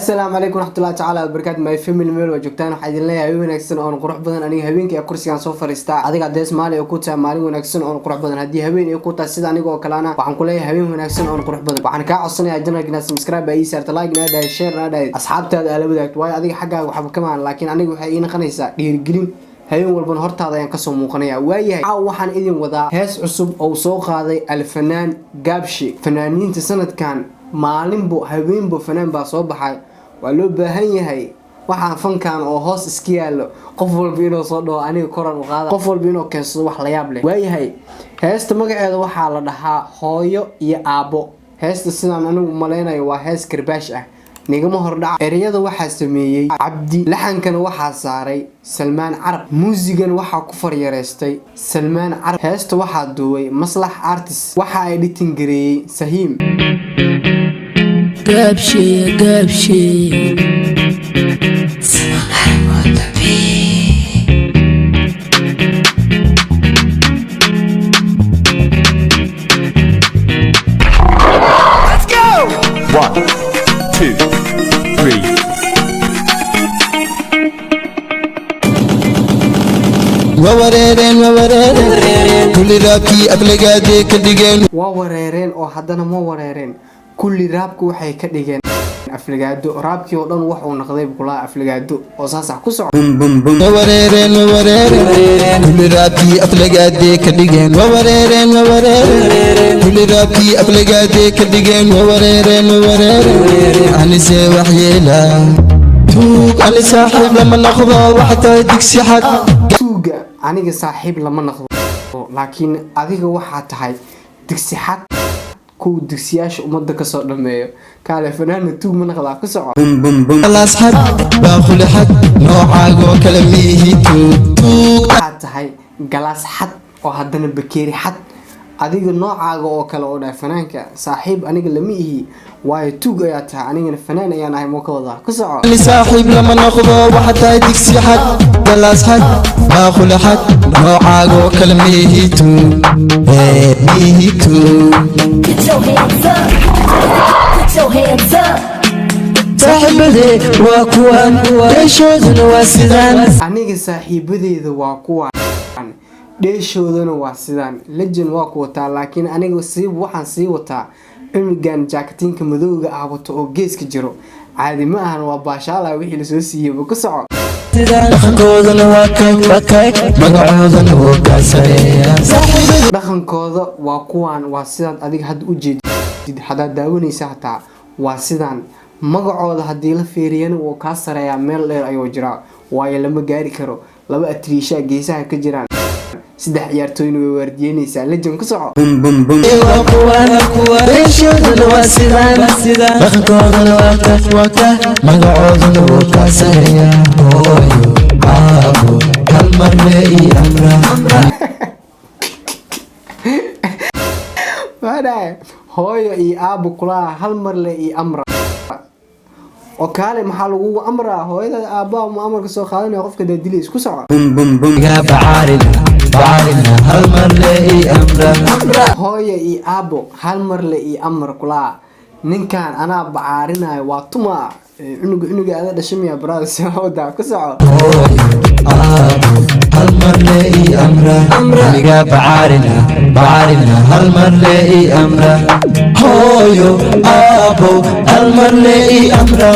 Asalaamu calaykum waraxmatullahi tacaala wabarakaatu, my family, meel waa joogtaan. Waxaa idin leeyahay habeen wanaagsan oon qurux badan. Aniga habeenkii ee kursigaan soo fariistaa. Adiga haddee maali ay ku tahay maalin wanaagsan oon qurux badan, haddii habeen ay ku tahay sida aniga oo kalena, waxaan ku leeyahay habeen wanaagsan oon qurux badan. Waxaan kaa codsanayaa channelka inaad subscribe ii saarta, like naa dhahay, share naa dhahay, asxaabtaada aad la wadaagto, waayo adiga xaggaaga waxba kama ahan, laakiin aniga waxay ii noqonaysaa dhiirigelin. Habeen walbana hortaada ayaan kasoo muuqanaya. Waayahay, caaw waxaan idin wadaa hees cusub oo soo qaaday Alfanaan Gaabshi. Fanaaniinta sanadkan maalinbo habeenbo fanaan baa soo baxay. Waa loo baahan yahay waxaan fankan oo hoos iska yaallo, qof walba inuu soo dhaho aniga koran u qaada, qof walba inuu keensado wax la yaab leh. Waayahay, heesta magaceeda waxaa la dhahaa Hooyo iyo Aabbo. Heesta sidaan anigu malaynayo waa hees karbaash ah. Nigama hordhaca. Ereyada waxaa sameeyey Cabdi, laxankana waxaa saaray Salmaan Carab, muusigan waxaa ku faryareystay Salmaan Carab. Heesta waxaa duubay Maslax Artist, waxa ay editing gareeyey Sahiim. Gaabshe, gaabshe. One, two, three. Waa wareereen, waa wareereen, kulli raabkii aflagaadee ka dhigeen. Waa wareereen oo haddana ma wareereen. Kulli raabku waxay ka dhigeen aflagaado. Raabkii oo dhan wax uu noqday kulaa aflagaado oo saasax ku soco. Waa wareereen, waa wareereen, kulli raabkii aflagaadee ka dhigeen. Waa wareereen, waa wareereen, kulli raabkii aflagaadee ka dhigeen. Waa wareereen, waa wareereen, anise waxyeela tuug, ani saaxiib lama noqdo, waxa tahay digsi xad. Tuuga aniga saaxiib lama noqdo, laakiin adiga waxaa tahay digsi xad, kuwa digsiyaasha ummadda kasoo dhameeyo. Kaale, fanaana tuug ma noqdaa? Ku soco. Galaas xad, baaquli xad, noocaagoo kale miihi tuug tuug. Waxaad tahay galaas xad oo haddana bakeeri xad, adiga noocaaga oo kale oo dhahay fanaanka saaxiib aniga lama ihi, waayo tuug ayaa tahay, anigana fanaan ayaan ahay. Moo ka wadaa? Ku soco. Ani saaxiib lama noqdo, waxa tahay digsi xad, galaas xad, baaquli xad, noocaagoo kale miihi tuug. Ee, miihi tuug. Put your hands up. Put your hands up. Saaxiibadee waa kuwan, dheeshooduna waa sidaan. Aniga saaxiibadeeda waa kuwan, dheeshoodana waa sidaan. Legend waa ku wataa, laakiin aniga sii waxaan sii wataa cunugan jaakatinka madowga ah wato oo geeska jiro. Caadi ma ahan, waa baashaala wixii lasoo siiyeyba. Ku soco. Dhaqankoodana waa kay, waa kay, magacoodana wuu kaa sareeyaa. Dhaqankooda waa kuwan, waa sidaad adiga hadda u jeedid, haddaad daawanaysa hataa waa sidaan. Magacooda haddii la fiiriyana wuu kaa sareeyaa, meel dheer ayuu jiraa, waayo lama gaari karo. Laba atriishaa geesaha ka jiraan, saddex ciyaartooyna way waardiyeynaysaa. Legend, ku soco. Waa kuwan, dheeshooduna waa sidaan, dhaqankoodana waa kay, waa kay, magacoodana wuu kaa sareeyaa. Hooyo, aabo, hal mar lee ii amra. Maxaa dhahay? Hooyo iyo aabo kulaha, hal mar le iyo amra. Oo kaale, maxaa lagugu amraa? Hooyada aabbaha ma amarka soo qaadanaya qofka daadilays? Ku soco. Iga bacaarina, bacaarina, hal mar lee ii amra. Hooyo iyo aabo, hal mar le iyo amar kulaha. Ninkan anaa bacaarinayo waa tuma? Cunuga cunuga ada dhashay miya, brother? Wadaa, ku soco. Hooyo, aabo, hal mar lee ii amra. Aniga bacaarina, bacaarina, hal mar lee ii amra. Hooyo, aabo, hal mar lee ii amra.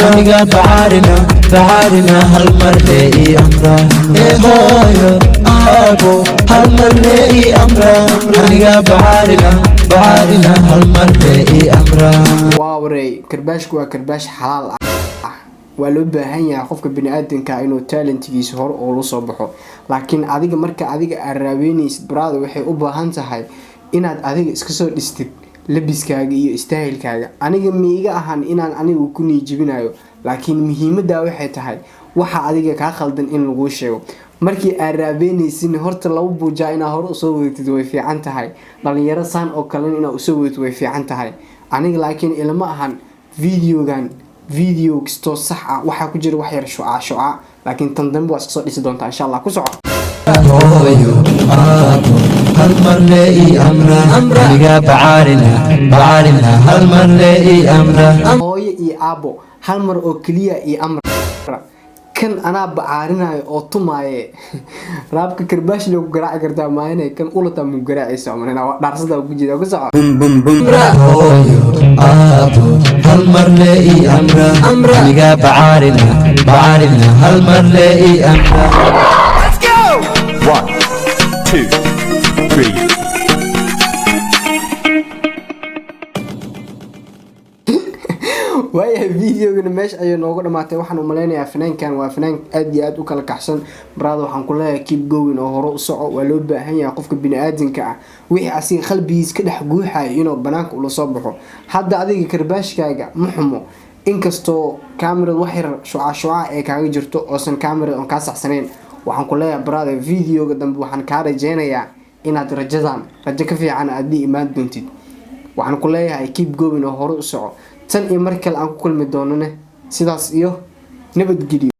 Aniga bacaarina, bacaarina, hal mar lee ii amra. Ee, hooyo, aabo, hal mar lee ii amra. Aniga bacaarina, bacaarina, hal mar lee ii amra. Waa wareey, karbaashku waa karbaash xalaal ah. Waa loo baahan yahay qofka bini-aadanka inuu talentigiisa hore uula soo baxo, laakiin adiga marka adiga aad raabeynaysid, brother, waxay u baahan tahay inaad adiga iska soo dhistid labiskaaga iyo istaahilkaaga. Aniga miiga ahan inaan anigu ku niijibinayo, laakiin muhiimaddaa waxay tahay waxa adiga kaa khaldan in laguu sheego. Markii aad raabeynaysin, horta laba buujaa inaad hore usoo wadatid way fiican tahay. Dhalinyaro saan oo kalena inaad usoo wadatid way fiican tahay. Aniga laakiin ilama ahan videogan video kastoo sax ah waxaa ku jira wax yar shucaa shucaa, laakiin tan dambe waa iska soo dhisi doontaa, insha Allah. Ku soco. Hooyo, aabo, hal mar lee ii amra. Aniga bacaarina, bacaarina, hal mar lee ii amra. Hooyo iyo aabo, Hal mar oo keliya iyo amra kan anaa bacaarinayo oo tumaaye. Raabka karbaash loo ku garaaci kartaa maayane, kan ulataa mu garaacaysa umalena. Waa dhaarsadaa ku jeeda, ku soco. Hooyo, aabo, hal mar le ii amra. Aniga bacaarina, bacaarina, hal mar le ii amra. One, two, three. Waayahay, videogana meesha ayay noogu dhamaatay. Waxaan umaleynayaa fanaankan waa fanaan aad iyo aad u kala kacsan. Brother, waxaan ku leeyahay keep going oo hore u soco. Waa loo baahan yahay qofka bini-aadamka ah wixii asiga qalbigiis ka dhex guuxayo inuu banaanka ula soo baxo. Hadda adiga karbaashkaaga ma xumo, inkastoo kamerad wax yar shuca shuca ee kaaga jirto oosan kamerad oon kaa saxsanayn. Waxaan ku leeyahay, brother, videoga dambe waxaan kaa rajeynayaa inaad rajadan rajo ka fiican aad la imaan doontid. Waxaan ku leeyahay keep going oo hore u soco. Tan iyo mar kale aan ku kulmi doonane, sidaas iyo nabadgelyo.